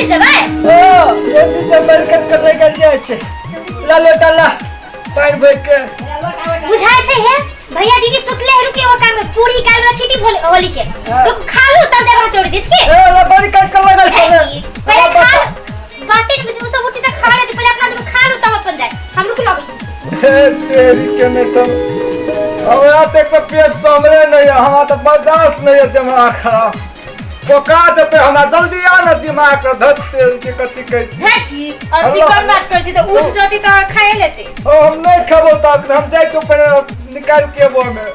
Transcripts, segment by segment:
दिस जेबै? ओ जल्दी से बरकत कर ले जाइ छै। ला लोटा ला पानि भरि के। बुझाय छै हे भैया दीदी सुतले है, रुके वो काम में पूरी काल रखी थी होली के। हाँ। रुक खा लो तब देबा चोरी दिस के। ए ला बड़ी काज कर लगल छै ने। पहले खा बातें नहीं बुझे, सब उठती तक खा रहे थे, पहले अपना तुम खा लो तब अपन जाए। हम रुक लाओ। हे तेरी के में तुम हमरा तऽ एक तऽ पेट सम्हरे नहीं है, हमरा तऽ बर्दाश्त नहीं है, दिमाग खराब पोका देते हमरा। जल्दी आ ना, दिमाग के धत तेल के कथी कहै छी। है की और हल्ला, चिकन हल्ला। बात करती तो उठ जाती तो खाए लेते। ओ हम नहीं खेबो तब, हम जाइ तो पहिले निकाल के एबो हमे।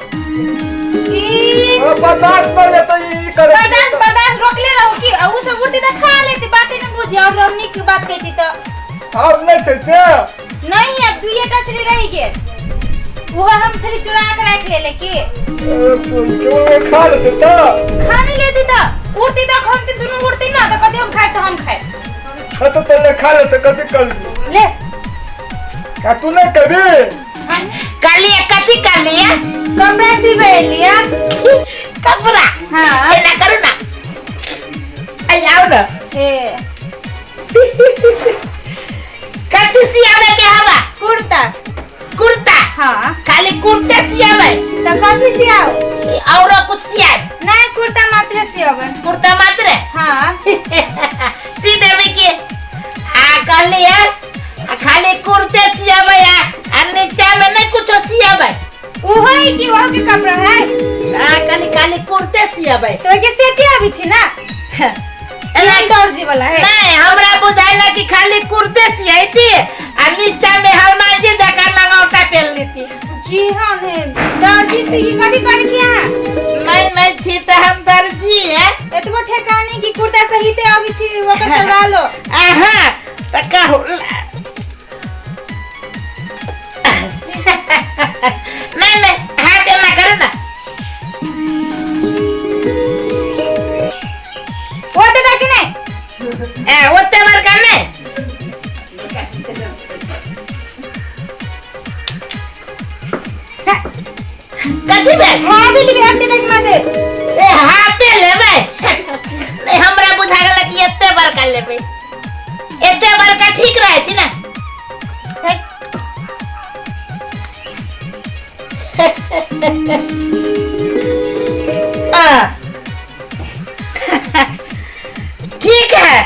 ई हमरा बर्दाश्त नहीं है तऽ ई करे। बर्दाश्त बर्दाश्त रोकले रहो की आ उ सब उठती तो खा लेते, बातें नहीं बुझी और हमनी की बात कहती तो। आब नहीं छै से? नहीं, अब दुइये टा छली रह गेल, वो हम छली चुरा के रख ले की। ए, क्यों खा लेते तऽ? खा नहीं लेती तो उठती तो हम दोनों उठती ना तो कहती हम खाए तो हम खाए। हाँ तो पहले खा लेते, कथी कर ले। आ तू नहीं कभी कहलिए कथी कहलिए? कपड़ा सिबे लिया। कपड़ा? हाँ। एना करू ना, अरे आओ ना। ए कथी सियाबे के हवा? कुर्ता। कुर्ता? हाँ। खाली कुर्ते सियाबे? तो कथी सियाओ? और कुछ सियाब? नहीं, कुर्ता मात्र सियाबे। कुर्ता मात्र? हाँ। सी देबे के आ कहलिए आ खाली कुर्ते सियाबे आ नीचा में नहीं कुछ सियाबे? उहो ही की वहाँ के कपड़ा है। आ खाली खाली कुर्ते सियाबे। तो के सेटे अभी थी ना एना दर्जी वाला है। नहीं, हमरा बुझाइला कि खाली कुर्ते सियाती आ नीचा में हनुमान जी जका नंगौटा पहन लेती। जी हाँ ने दर्जी थी की कथी करे थी अहाँ? नहीं नहीं थी तो हम दर्जी है। एतबो ठेकानी की कुर्ता सही ते अभी थी ओकर सलवा लो। आहा त कहू नहीं नहीं, हाथ एना करे ना। वो तो कि नहीं? ए ओते बड़का नहीं। कथी भेल? हाँ भी लिखे एते तक माते। ए हाथे लेबै? नहीं, हमरा बुझा गेल कि एते बड़का लेबै, एते बड़का ठीक रहै छै ना। आ, ठीक है,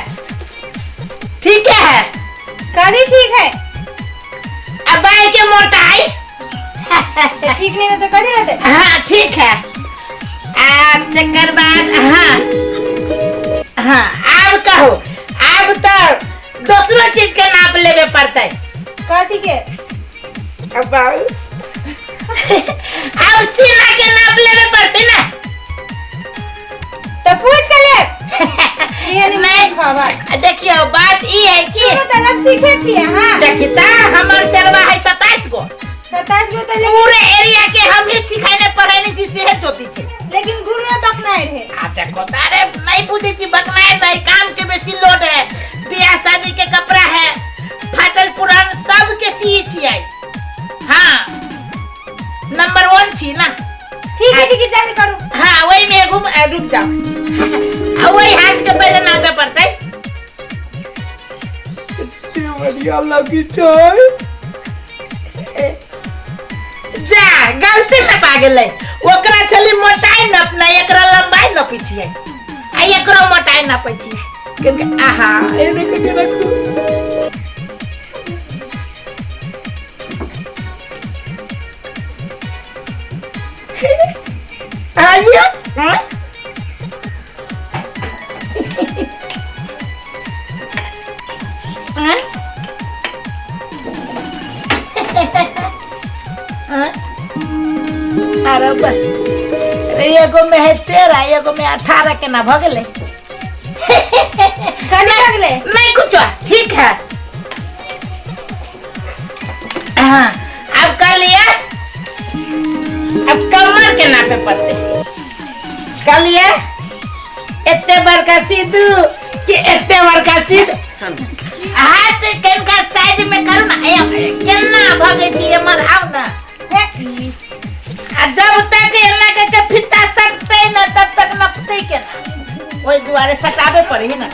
ठीक है। कथी ठीक है? अब बाई के मोटाई। तो ठीक नहीं रहते कथी रहते? हाँ ठीक है। आ तकर बाद हाँ हाँ आब कहो, आब तो दोसरो चीज के नाप लेबे पड़तै। कथी के? अब आब सीना के नाप लेबे पड़तै ना। तो पूछ के ले। ये नहीं। नहीं खबर। देखियो बात ई है कि सुनो तो लब सीखे छियै। हाँ देखी ता हमर चलवा है 27 गो। 27 गो तो लेकिन पूरे एरिया के हम ही सिखाने पढ़ाने छी सेहे ज्योति छै। लेकिन गुरु बकनाइ रहे। आ देखो तारे नहीं बुझे छी, बकनाय नहीं, काम के बेसी लोड है, बियाह शादी के कपड़ा है, फाटल पुरान सब के सी छियै। हाँ नंबर 1 छी ना। ठीक है ठीक है, जाके करू। हाँ वही में घूम रुक जाओ। आ वही हाथ के पहले नापे पड़तै। कते बढ़िया लगी छै। जा गलती नपा गेलै, ओकरा छली मोटाई नपना, एकरा लंबाई नपै छियै आ एकरो मोटाई नपै छियै। क्योंकि आहा एने के रखू। आइयो हाँ? हाँ? हाँ? अरे बा, अरे एगो में है 13, एगो में 18, केना भऽ गेलै? कथी भऽ गेलै? नहीं कुछ, ठीक है। हाँ अब कर लिया, अब कमर के नापे पड़ते। कर लिया एते बड़का सीधू कि एते बड़का सीधू, हाथ कनका साइड में करू ना, ए, केना भगै छी एमहर आउ ना। हे की आ जब तक एना के के फीता सटतै ना तब तक नपतै केना, ओहि दुआरे सटाबे पड़े है ना।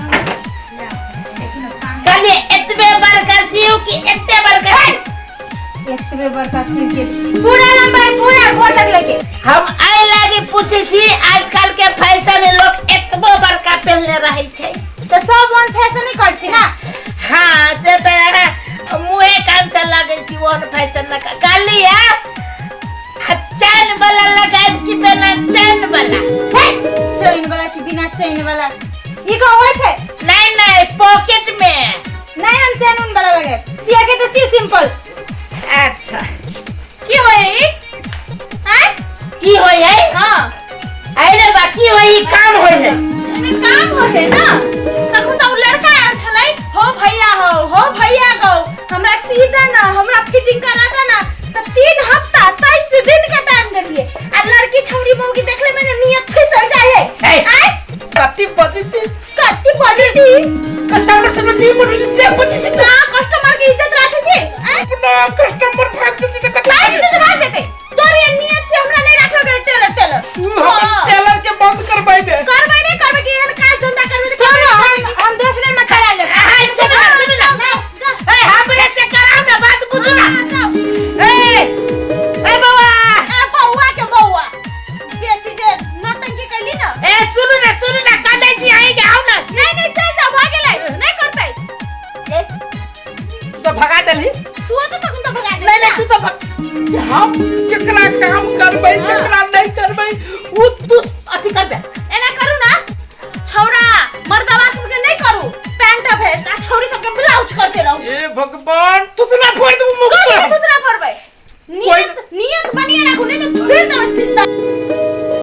कहलिए एतबे बड़का सीउ कि एते बड़का सीउ? एतबे बड़का सीव के पूरा लंबाई पूरा गोर तक लेके। हम एहि लागी पूछै छी, आजकल के फैशन में लोग एतबो बड़का पहनले रहै छै। तऽ सब वन फैशन ही कर छी ना। हाँ से तऽ अहाँ मुँहे कान से लगै छी ओहन फैशन न कहली है। आ चैन वाला लगायब कि बिना चैन वाला? हे, चैन वाला कि बिना चैन वाला ई कहाँ होइ छै? नहीं नहीं, पॉकेट में। नहीं, हम चैन उन वाला लगायब, सिया के तऽ सी सिंपल। अच्छा। की होय ई? आँय? की होय है? हाँ। अरे बा, की होय ई काम होय है? एने काम होय है ना। तखन तऽ उ लड़का आयल छलै, हो भैया हो, हो भैया गौ, हमरा सीधा ना, हमरा फिटिंग करा दे ना। तऽ 3 हफ्ता 23 दिन के टाइम देलिए आ लड़की छौरी मौगी देखले में नियत फिसल जाय है। हे। आँय? कति बजै छी? कति बजै छी? कस्टमर सब जी मुड़ी से बजै छी। ना कस्टमर के इज्जत राखे छी? आँय? ना कस्टमर भाग जेतै तऽ कथी? भाग जेतै।